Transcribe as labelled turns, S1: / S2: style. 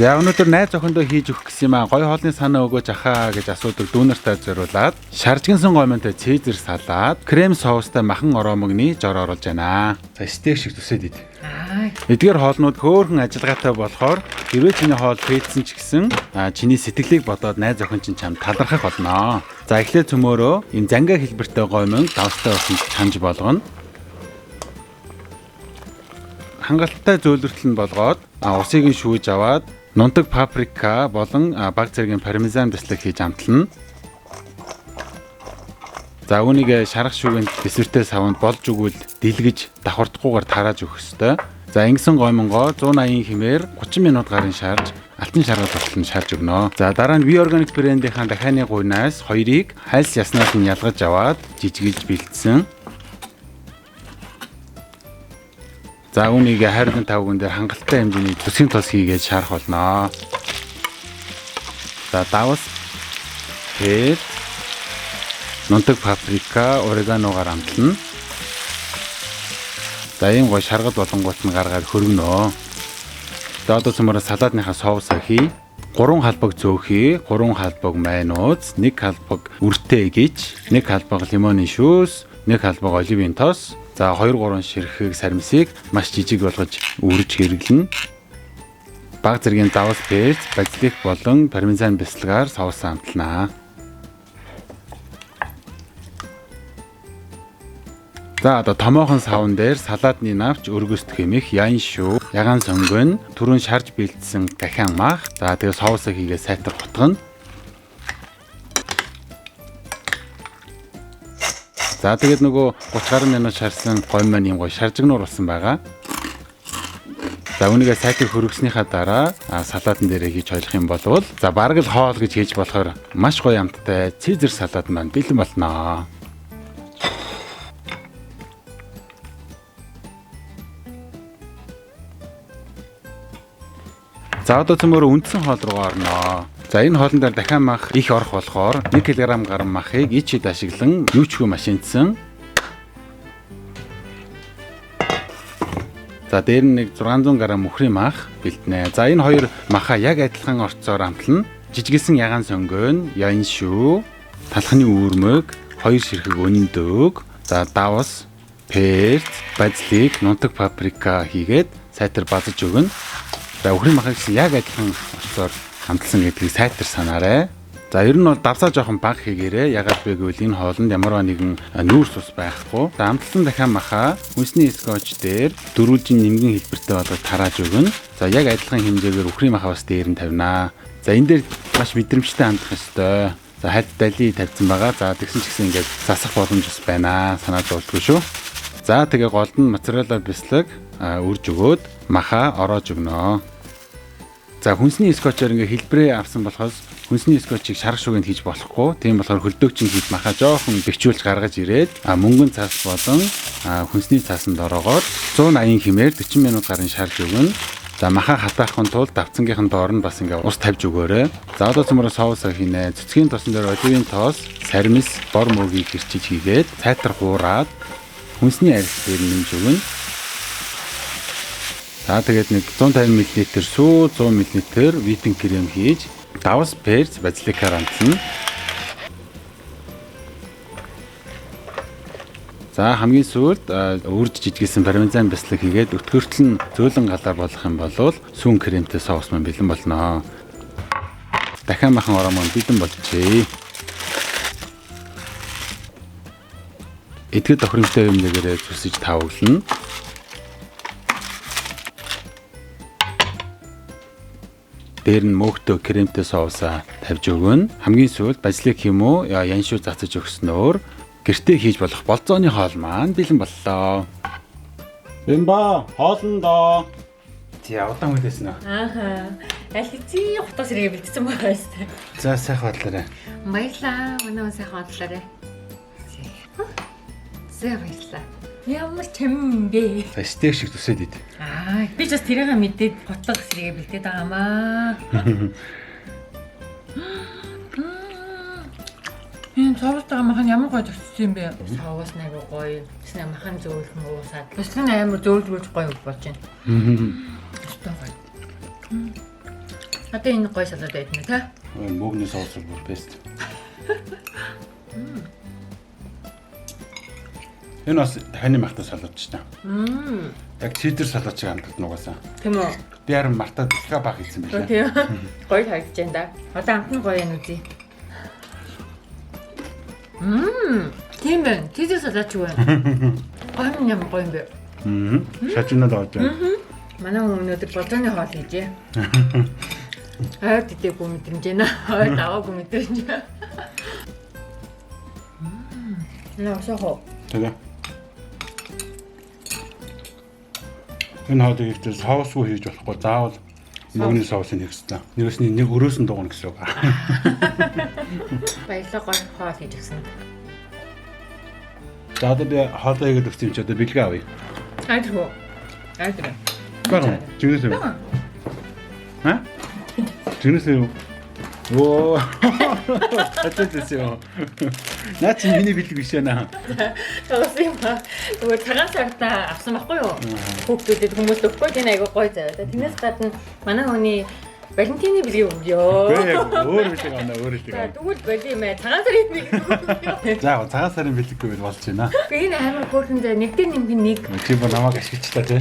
S1: За, өнөөдөр найз охиндоо хийж өгөх гэсэн юм аа. Гоё хоолны санаа өгөөч ахаа гэж асуудаг дүүнартаа зориулаад шаржгинсан гомонтой цезар салат, крем соустай махан ороомогны жор оруулж байна. За, стейк шиг зүсээд ид.
S2: Аа.
S1: Эдгээр хоолнууд хөөхөн ажиллагаатай болохоор хэрвээ чиний хоол фейлсэн ч гэсэн чиний сэтгэлийг бодоод найз охин чинь чамд талархах болно. За, эхлээд цөмөөрөө энэ зангаа хэлбэртэй гомон давстай усанд чанж болгоно. Хангалттай зөөлрөлт нь болгоод усыг нь шүүж аваад нунтаг паприка болон баг зэргийн пармезан бяцлаг хийж амтлана. За, үүнийг шарах шүгэнд дэсвэртэй саванд болж өгвөл дэлгэж давхардахгүйгээр тарааж өгөх ёстой. За, ингэсэн гоймонгоо 180 хэмээр 30 минут гарын шарж алтан шаргал болтол нь шарж өгнө. За, дараа нь V Organic брендийнхаа дахианы гуйнаас хоёрыг хайлс яснаас нь ялгаж аваад жижигэлж бэлдсэн. За, үүнийг 25 гүн дээр хангалттай хэмжээний төсгийн тос хийгээд шарах болно. За, давс, перц, нунтаг паприка, ореганогаар амтлана. За, ийм гоё шаргал болонгууд нь гаргаад хөргөнөө. За, одоо цөмөрө салаадныхаа соусаа хий. 3 халбаг зөөхий, 3 халбаг майнууз, 1 халбаг үртэй гэж, 1 халбаг лимоны шүүс, 1 халбаг оливын тос, за 2 3 ширхэг сармисыг маш жижиг болгож үрж хэрэглэнэ. Баг зэргийн давс, перц, базилик болон пармезан бясалгаар соусаа амтлана. За, одоо томоохон савн дээр салаадны навч, өргөст хэмэх, ян шүү, ягаан сонгон, түрүүн шарж бэлдсэн дахиан мах. За, тэгээ соусаа хийгээ сайтар хутгана. За, тэгээд нөгөө 30 гаруй минут шарсан гойм маань юм гоё шаржигнуур болсон байгаа. За, үүнийгээ сайтар хөргөснийхаа дараа салаатан дээрээ хийж хойлох юм болвол за бараг л хоол гэж хийж болохоор маш гоё амттай цезар салат маань бэлэн болно. За, одоо цөмөр үндсэн хоол руу орноо. За, энэ хоолн дээр дахиад мах их орох болохоор 1 кг гаруй махыг ич ид ашиглан юу ч хүү машинтсан. За, дээр нь нэг 600 г мөхрийн мах бэлтнэ. За, энэ хоёр маха яг адилхан орцоор амтлана. Жижигэлсэн ягаан сонгон, ян шүү, талхны үүрмэг, хоёр ширхэг өндөг, за давс, перц, базилик, нунтаг паприка хийгээд сайтар базаж өгнө. За, үхрийн махыг гэсэн яг адилхан орцоор амтлсан гэдгийг сайтар санаарай. За, ер нь бол давсаа жоохон бага хийгээрэй. Ягаад вэ гэвэл энэ хоолнд ямарваа нэгэн нүүрс ус байхгүй. За, амтлсан дахиад маха хүнсний скотч дээр дөрвөлжин нэмгэн хэлбэртэй болгож тарааж өгнө. За, яг адилхан хэмжээгээр үхрийн маха бас дээр нь тавина. За, энэ дээр маш мэдрэмжтэй хандах ёстой. За, хальт дали тавьсан байгаа. За, тэгсэн ч гэсэн ингээд засах боломж бас байна. Санаа зовлтгүй шүү. За, тэгээ голд нь моцарелла бяцлаг үрж өгөөд маха ороож өгнө. За, хүнсний скотчоор ингээ хэлбэрээ авсан болохоос хүнсний скотчийг шарах шүгэнд хийж болохгүй. Тийм болохоор хөлдөөгчин хийж маха жоохон бэхжүүлж гаргаж ирээд мөнгөн цаас болон хүнсний цаасанд ороогоод 180 хэмээр 40 минут гарын шарж өгнө. За, маха хатаахын тулд давцангийнхан доор нь бас ингээ ус тавьж өгөөрэй. За, одоо цөмөрө соусаа хийнэ. Цэцгийн тосон дээр оливын тоос, сармис, бор мөгийг хэрчиж хийгээд сайтар хуураад хүнсний арьс дээр нэмж өгнө. За, тэгээд нэг 150 мл сүү, 100 мл витэн крем хийж давс, перц, базиликаар амтлана. За, хамгийн сүүлд үрж жижигэлсэн пармезан бяцлаг хийгээд өтгөртөл нь зөөлөн галаар болох юм бол сүүн кремтэй соус маань бэлэн болно. Дахиад махан ороо маань бэлэн болжээ. Эдгээр тохиромжтой хэмжээгээр зүсэж тавглана. Дээр нь мөөхтөө кремтэй соусаа тавьж өгнө. Хамгийн сүүлд базилик юм уу яншуу цацаж өгснөөр гэртээ хийж болох болзооны хоол маань бэлэн боллоо. Бимба хоолндоо. За, удаан хүлээсэн үү?
S2: Ааха. Аль хэзээ хутгаас ирээ бэлдсэн байгаа юм.
S1: За, сайхан бодлоорой.
S2: Баярлаа. Манай хүн сайхан бодлоорой. За, баярлаа. Ямар чам бэ?
S1: За, стейк шиг зүсээд ид.
S2: Аа, би ч бас тэрийг мэдээд хутга сэргээ бэлдээд байгаа маа. Энэ соустайгаа махан ямар гоё зөксөн юм бэ? Соус айгу гоё. Тэснэ махан зөөлхөн уусаад. Бяцлаг нь амар зөөлрүүлж гоё болж байна. Өстой гоё. Одоо энэ гоё салат байд нэ тэ.
S1: Мөгний соус бол бүр best. Энэ бас таны махтай салат ч та. Яг чидер салат шиг амталт нугасаа.
S2: Тийм үү?
S1: Би харин мартаа дахиад баг хийсэн билээ.
S2: Тийм. Гоё харагдаж байна да. Одоо амт нь гоё юм үзье. Тийм байна. Чизер салат ч юу вэ? Гоё юм ямар гоё юм бэ?
S1: Шажинад аваад байна.
S2: Манай хүн өнөөдөр болзооны хоол хийжээ. Ойр дидэггүй мэдрэмж байна. Ойр даваагүй мэдрэмж. Наа сохо.
S1: Тэгээ. Энэ хоолыг ихтэй соусгүй хийж болохгүй заавал мөгний соусыг хийх хэрэгтэй. Нэгээс нэг өрөөс нь дугна гэсэн үг.
S2: Баярлалаа гоё хоол хийж өгсөн.
S1: За одоо би хоолоо хийгээд өгсөн юм чи одоо бэлгээ авъя.
S2: Айдгүй. Айдгүй.
S1: Бага. Жигнэс үү? Ха? Жигнэс үү? Оо. Хатаад юм. Наа чи миний бэлэг биш ээ.
S2: Тоглосон юм аа. Нөгөө цагаан сарда авсан байхгүй юу? Хүүхдүүдэд хүмүүст өгөхгүй тийм айгуу гоё заяа. Тэрнээс гадна манай хүний Валентины бэлгийг өгөө.
S1: Үгүй яг өөр бэлэг авна, өөр бэлэг
S2: За
S1: авна.
S2: тэгвэл боли юм аа. Цагаан сарын бэлэг өгөө.
S1: За яг цагаан сарын бэлэггүй бол болж байна.
S2: Би энэ амар хөөрхөн заяа. Нэг дээр нэмэх нь нэг.
S1: Чи бүр намайг ашиглчлаа тий.